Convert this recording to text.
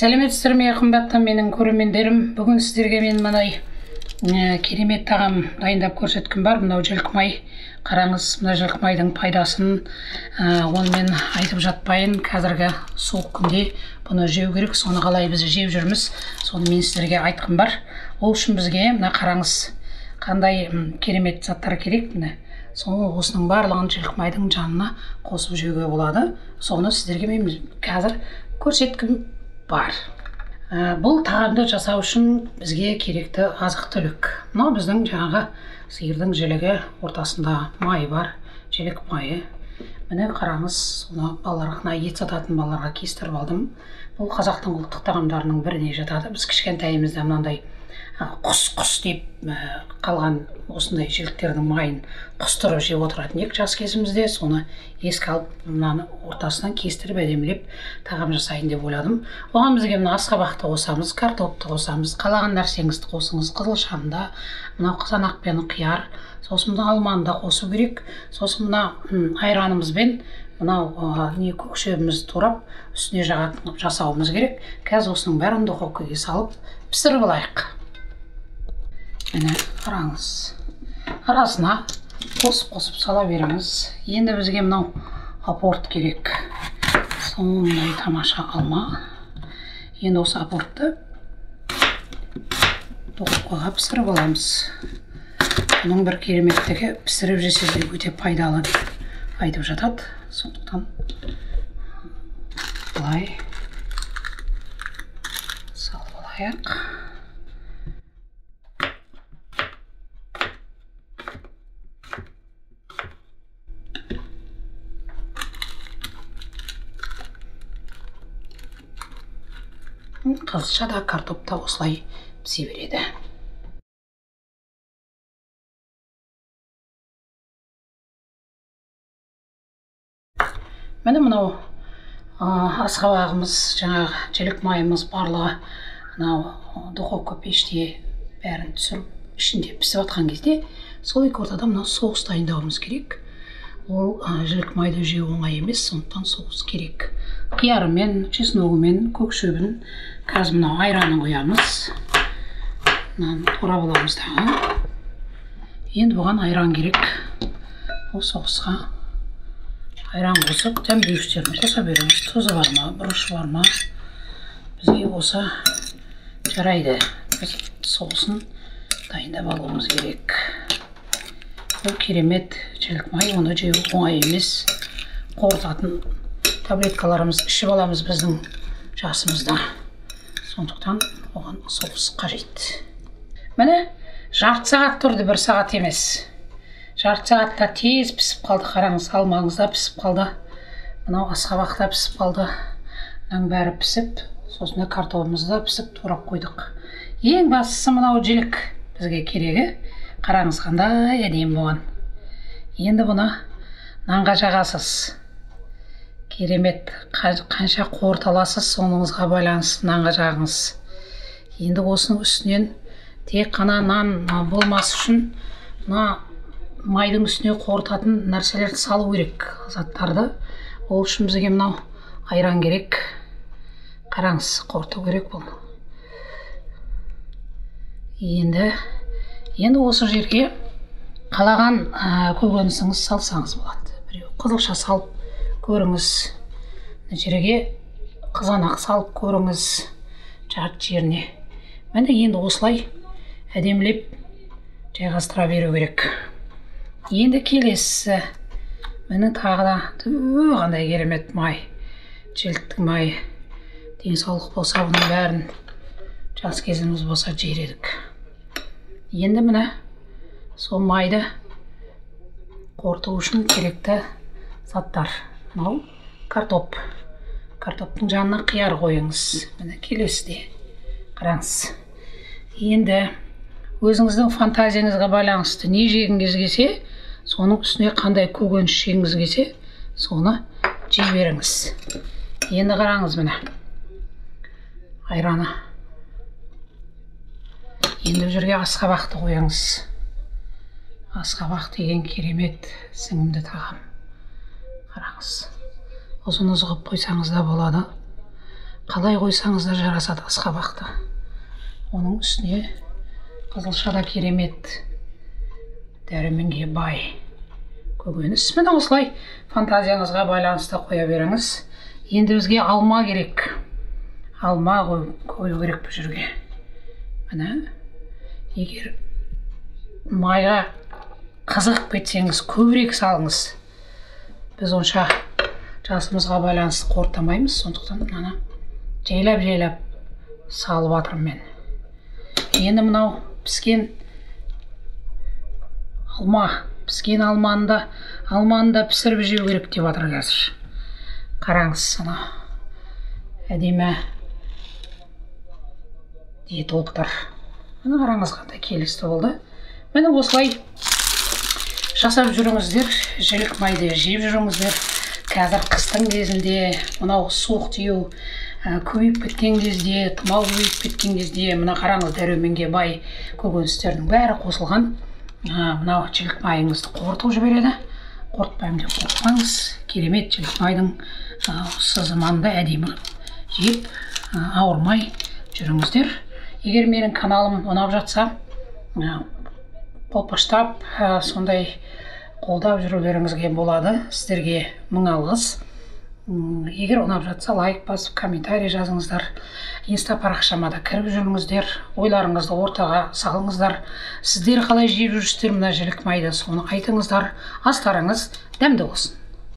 Сәлеметсіздер ме, қымбатты менің көрермендерім. Бүгін сіздерге мен мынай керемет тағам дайындап көрсеткім бар. Мынау жылқымай. Қараңыз, мына жылқымайдың пайдасын оны мен айтып жатпайын. Қазіргі суық күнде бұны жеу керек. Соны қалай біз жеп жүрміз, соны мен сіздерге айтқым бар. Ол үшін бізге мына қараңыз, қандай керемет заттар керек. Міне, соны осының барлығын жылқымайдың жанына қосып жеуге болады. Соны сіздерге мен қазір көрсеткім бар. Бұл тағамды жасау үшін бізге керекті азық-түлік. Мынау біздің жаңағы сиырдың жілігі, ортасында май бар, жілік майы. Міне қараңыз, соны балаларға, мына ет сататын балаларға кестіріп алдым. Бұл қазақтың ұлттық тағамдарының біріне жатады. Біз кішкентайымызда мынандай құс-құс деп қалған осындай жіліктердің майын құстырып жеп отыратын едік жас кезімізде. Соны еске алып, мынаны ортасынан кестіріп әдемілеп тағам жасайын деп ойладым. Оған бізге мына асқабақты қосамыз, картопты қосамыз, қалаған нәрсеңізді қосыңыз, қызылшаны да, мынау қызанақ пен қияр, сосын мына алманы да қосу керек. Сосын мына айранымызбен мынау не көк шөбімізді турап үстіне жағатын жасауымыз керек. Қазір осының бәрін духовкаға салып пісіріп алайық. Міне қараңыз, арасына қосып-қосып сала беріңіз. Енді бізге мынау апорт керек. Сондай тамаша алма. Енді осы апортты духовкаға пісіріп аламыз. Бұның бір кереметтігі, пісіріп жесе де өте пайдалы деп айтып жатады. Сондықтан былай салып алайық. Қызылша да, картоп та осылай пісе береді. Міне мынау асқабағымыз, жаңағы жілік майымыз барлығы мынау духовка пеште бәрін түсіріп, ішінде пісіп жатқан кезде сол екі ортада мынау соус дайындауымыз керек. Ол жілік майды жеу оңай емес, сондықтан соус керек. Қиярымен, чесногымен, көк шөбін, қазір мынау айранын құямыз. Мынаны турап аламыз дағы. Енді бұған айран керек. Ол соусқа айран қосып, дәмдеуіштерін қоса береміз. Тұзы бар ма, бұрышы бар ма, бізге осы жарайды. Біз соусын дайындап алуымыз керек. Бұл керемет жілік май, оны жеу оңай емес. Қорытатын таблеткаларымыз ішіп аламыз біздің жасымызда. Сондықтан оған соус қажет. Міне, жарты сағат тұрды, бір сағат емес. Жарты сағатта тез пісіп қалды. Қараңыз, алмаңыз да пісіп қалды. Мынау асқабақ та пісіп қалды. Мынаның бәрі пісіп, сосын картопымызды да пісіп турап қойдық. Ең бастысы мынау жілік бізге керегі. Қараңыз, қандай әдемі болған. Енді бұны нанға жағасыз. Керемет, қанша қорыта аласыз, соныңызға байланысты нанға жағыңыз. Енді осының үстінен тек қана нан болмас үшін мына майдың үстіне қорытатын нәрселерді салу керек, заттарды. Ол үшін бізге мынау айран керек. Қараңыз, қорыту керек бұл. Енді осы жерге қалаған көкөнісіңіз салсаңыз болады. Біреу қызылша салып көріңіз, мына жерге қызанақ салып көріңіз, жарты жеріне. Міне енді осылай әдемілеп жайғастыра беру керек. Енді келесісі, міне тағы да қандай керемет май, жіліктің майы. Денсаулық болса бұның бәрін жас кезіміз болса жер едік. Енді міне сол майды қорыту үшін керекті заттар. Мынау картоп. Картоптың жанына қияр қойыңыз. Міне келесіде қараңыз. Енді өзіңіздің фантазияңызға байланысты не жегіңіз келсе, соның үстіне қандай көкөніс жегіңіз келсе, соны жей беріңіз. Енді қараңыз, міне айраны. Енді бұл жерге асқабақты қойыңыз. Асқабақ деген керемет сіңімді тағам. Қараңыз, ұзын ұзын қылып қойсаңыз да болады. Қалай қойсаңыз да жарасады асқабақты. Оның үстіне қызылша да керемет дәруменге бай көкөніс. Міне осылай фантазияңызға байланысты қоя беріңіз. Енді бізге алма керек. Алма қою керек бұл жерге. Міне, егер майға қызығып кетсеңіз, көбірек салыңыз. Біз онша жасымызға байланысты қорытамаймыз, сондықтан мынаны жайлап-жайлап салып жатырмын мен. Енді мынау піскен алма, піскен алманы да пісіріп жеу керек деп жатыр қазір. Қараңыз, ана әдемі диетологтар. Міне қараңыз, қандай келісті болды. Міне осылай жасап жүріңіздер, жілік майды жеп жүріңіздер. Қазір қыстың кезінде мынау суық тию көбейіп кеткен кезде, тұмау көбейіп кеткен кезде, мына қараңыз, дәруменге бай көкөністердің бәрі қосылған. Мынау жілік майыңызды қорытып жібереді. Қорытпаймын деп қорықпаңыз. Керемет жілік майдың осы заманда әдемі жеп, ауырмай жүріңіздер. Егер менің каналым ұнап жатса, қолпаштап, сондай қолдап жүрулеріңізге болады. Сіздерге мың алғыс. Егер ұнап жатса, лайк басып, комментарий жазыңыздар. Инста парақшама да кіріп жүріңіздер, ойларыңызды ортаға салыңыздар. Сіздер қалай жеп жүрсіздер мына жілік майды, соны айтыңыздар. Астарыңыз дәмді болсын.